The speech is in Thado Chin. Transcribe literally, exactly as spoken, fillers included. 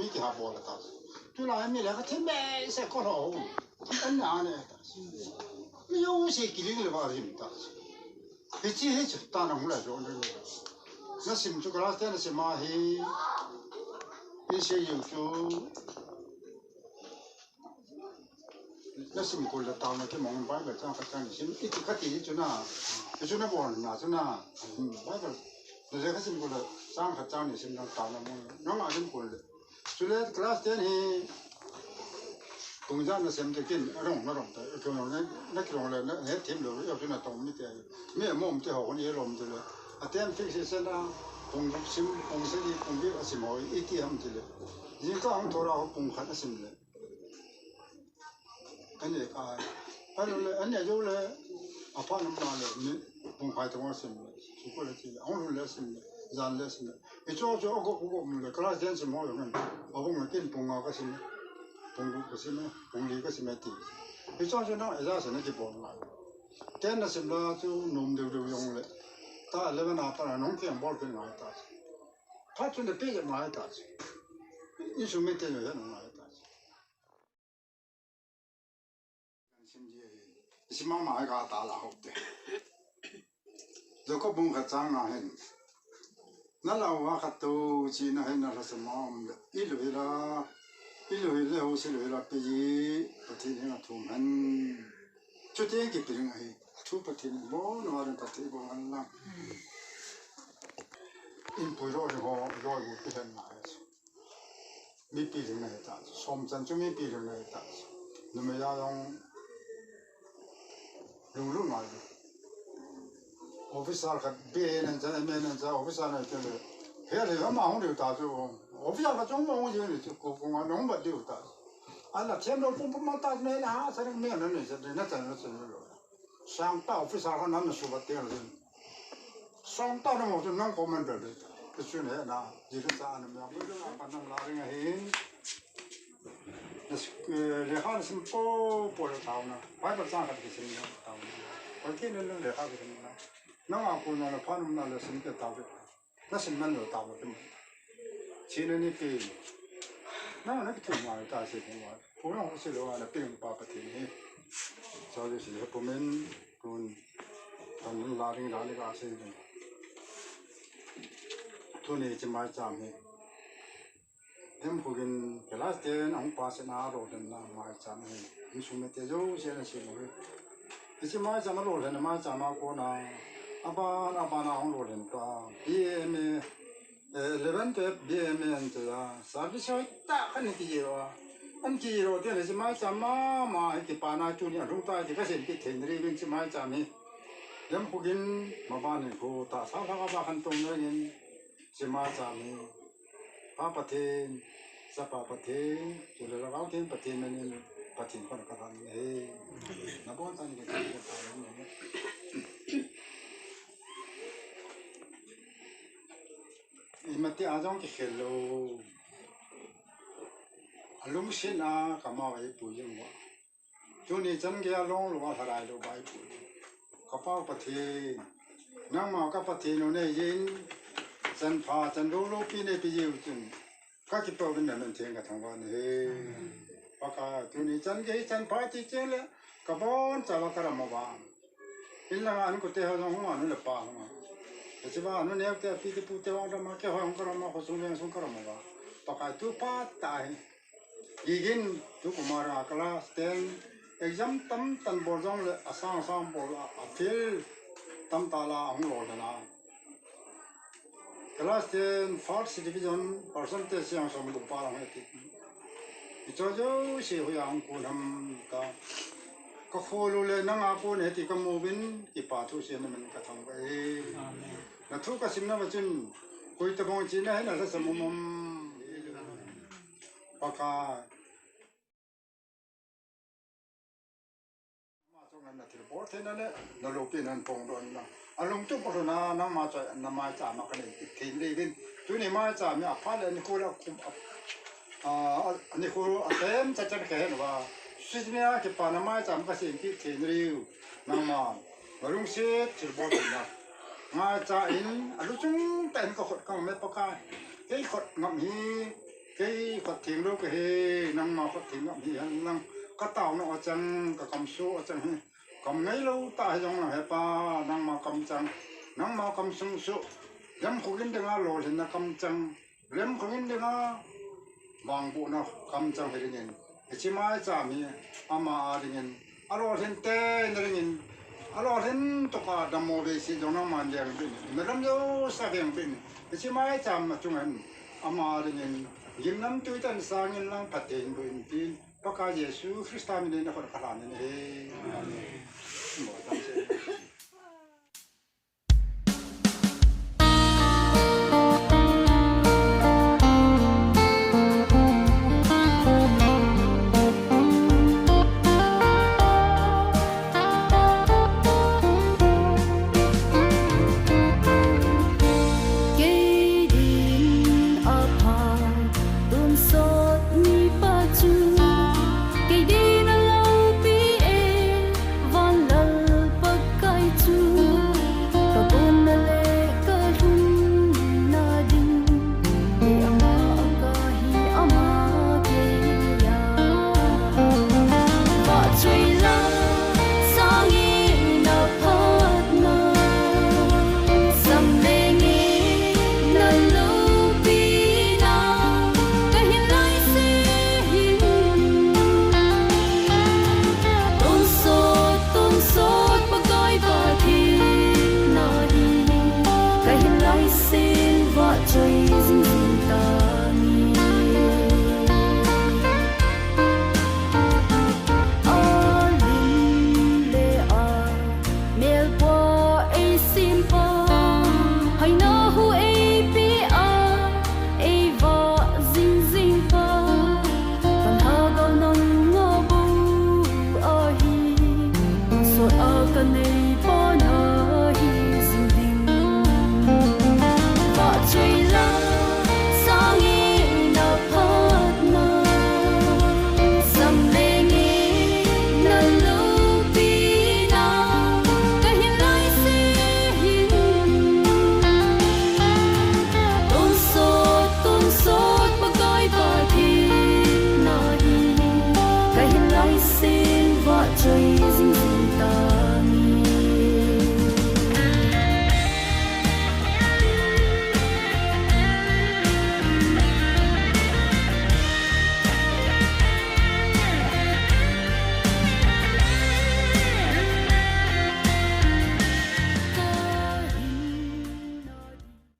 mi kihah bol ta. Tulai mi le ka thim be se ko lo. An na ne ta. Mi yo se kiling le ba rim ta. Hichi hichi ta na hula jo ne. Na sim chu class ten na sim a hi. Hi se yu chu. Na sim kul le tao na ki mong Bible chang khat chang ni sim. Iti khat ti chu na. Ti chu na bon na chu na. Hmm, Bible. Na le ka sim kul le chang khat chang ni sim na tao na mong. Na nga sim kul le. Chule class ten hi. Kung jan na sim te kin, a rong na rong ta. Kung rong na, na ki rong le, na he thim lo, yo chu na tong ni te. Mi a mom te ho ni lom te le. A ten fix se na. Kung sim, kung se ni, kung bi a sim ho, iti ham te le. Jing ka hung thora ho kung khat a sim le. Ani ka, ani le, ani jo le, apa nam na le, ni, pung khai tong sim le, sukul le ti le, ang le sim le, jan le sim le. Icho cho ko ko ko le, class ten sim ho ngan. Abung le kin pung nga ka sim, pung gu ka sim, pung li ka sim ti. Icho cho na, ija se na ki pon la. Ten na sim la chu nom deu deu jong le. Ta eleven a ta na nong kiang bol kin ngai ta. Phat chu ne pe ngai ta. Instrument te ne ngai ta. Kan sim ji ahi. Sim mama ka ta la hop te. Jakob bung khat chang nga hin. Na la wa khat to chi na hin na la sa ma um le. I lu hi la. I lu hi le ho si lu hi la pe ji. Pathen hin a thum han. Chu te ki pe ring ahi. Thu Pathen bo no wa Pathen bo han la. Inpui lo ding ho, lo mu pi hen na. Mipi ding na hita. Som chan chu mipi ding na hita. Numei a jong lunglut ngai. Officer khat B A nan cha, M A nan cha, officer nan cha le. He le ma hung diu ta chu. Officer khat chung ma hung diu ni chu ko ko nga nong ba diu ta. Ala them lo pum pum ma ta ne la ha sa ne me na ne sa ne na cha na cha lo. Sang ta officer khat nan na su ba te lo. Sang ta na mo chu nang ko man da le. Ke chu ne na ji ka cha na me. Ba nang la ring a hin. Na s-, eh, lekha na sim po po le tao na. Bible chang khat kisim na tao na. Pathen in lekha kisim na. Nang a ko na la pha num na la sim ke tao ke. Na sim man lo tao ke. Chi na ni pi. Na na ki tu ma ta se ko wa. Ko na ho se lo na pi pa Pathen ni. Sa le si he po men kun. Tan la ring la ni ka se ni. Tuni chi mai cham hi. Em khugin class ten ahung pass na lolhinna maicham hi. Insung mite jouse ana sei u hi. Hiche maicham a lolhinna maicham a kona. Aban, aban a hung lolhin ta. B A M A, eh, eleven twelve B A M A an che a. Service hoi tah khat ana kijil a. Ana kijil u tin hiche maicham mama hi kipana tuni a lhung ta ti kasei kit thei nari vin hiche maicham hi. Em khugin maban in khu tahsa lhaka ba khan tong na ngin. Hiche maicham hi. Pa Pathen, Chapa Pathen, chule Lhagao Theng Pathen min in Pathen khut a ka lhan e. Na bon tan ka ti ka ta e. Imati a jong kikhel lou. Alungset a kamau eipui jing uva. Tuni chan gei a long lou a lharai lou ba eipui. Ka Pa Pathen, nangma ka Pathen u nei jin, chan pha, chan lou loupi neipe jiu chun, ka kipah uvin na min theng ka thangvah e. Pakai, tuni chan gei chan pha ti cheng le, ka bonchauva ka ram uva. In langa an kote ho jong hung a, anu le pa hung a. Hiche va anu neo te, api te, pu te hung ram a, keiho jong ka ram a, khosung veng sung ka ram uva. Pakai tu phat tah hi. Gigin, tukum a class ten exam tamtah bol jongle asang sang bol a, a fail tamtah la ahung lolhin a. Class ten first division percentage jong som gup pa lang hiti. Hicho jouse hoiya hung kon ham ta. Ka khol u le nanga kon hiti ka mu uvin kipa thu seiyin min ka thangvah e. Amen. Na thu ka simna va chun koi tabang china hi na lhasam um um. Pakai. Ama chunga na thilbol theina le, na loupina phongdohna. Alungtup u lhona, nangma chu na maicham a ka nei kit thei nadiuvin. Tuni maicham hi apha le nikho le akum a, a, nikho atem cha chan ka he uva. Sijnia kipana maicham ka sem kit thei nadiu. Nangma, na lungset thilbol theina. Ngaicha in, aluchung tah in ka khut ka ngam e Pakai. Kei khut ngam hi, kei khut theng lou ka hi, nangma khut theng ngam hi hen lang. Ka taona a chang, ka kamsuh a chang hi. Kam ngailou tah hi jong lang he Pa, nangma kam chang, nangma kam sung suh. Lemkhu in dinga lolhinna kam chang. Lemkhu in dinga vangbohna kam chang hi dingin, hiche maicham hi ama a dingin, alolhin tena dingin, alolhin toh ka dammo veise jong nangman veng uvin, na lam jouse veng uvin, hiche maicham a chunga hin ama a dingin, gimnamtui tah in sang in lang phatthei boh in tin, Pakai Jesu Christa min in na khut ka lhan in ahi. Amen.